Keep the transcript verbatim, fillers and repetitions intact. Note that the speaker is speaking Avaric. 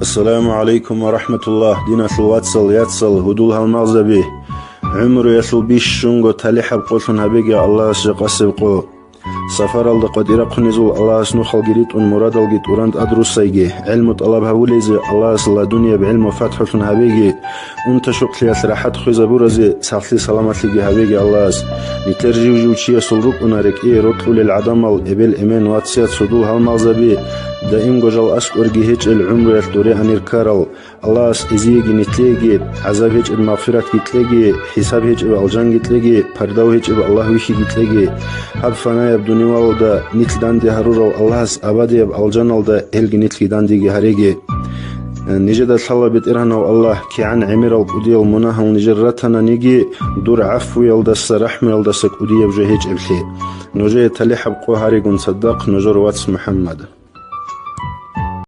Ассаламу гӀалайкум ва рахӀматуллагь, диналъул вацал, яцал, гьудул-гьалмагъзаби! ГӀумруялъул бищунго талихӀаб къолъун гьабеги Аллагьас жакъасеб къо. Сафаралда къватӀирахъунезул Аллагьас нухалги ритӀун, мурадалги тӀуран тӀадруссайги, гӀилму тӀалаб гьабулезе Аллагьас ладунияб гӀилму фатхӀулъун гьабеги, унташукълъиялъ рахӀат хвезабуразе сахлъи-саламалъиги гьабеги Аллагьас. Нилъер жив-жив чиясул рукӀуна рекӀее рокьулел гӀадамал, эбел-эмен, вацал, гьудул-гьалмагъзаби, даимго жал аскӀорги гьечӀел гӀумруялъ дуре анир ккарал. Аллагьас эзиеги нилъееги гӀазаб гьечӀеб магъфиратги кьеги, хӀисаб гьечӀеб алжанги кьеги, пардав гьечӀеб Аллагь вихьиги кьеги. Гьаб фанаяб дунивалалда нилъ данде гьарурав Аллагьас абадияб алжаналда гьелги нилъги дандеги гьареги. Нижеда лъала, БетӀергьанав Аллагь, кигӀан гӀемерал кӀудиял мунагьал нижер ратаниги, дур гӀафуялдаса, рахӀмуялдаса кӀудияб жо гьечӀеблъи. Нужее талихӀаб къо гьаригун цадахъ, нужер вац МухӀаммад.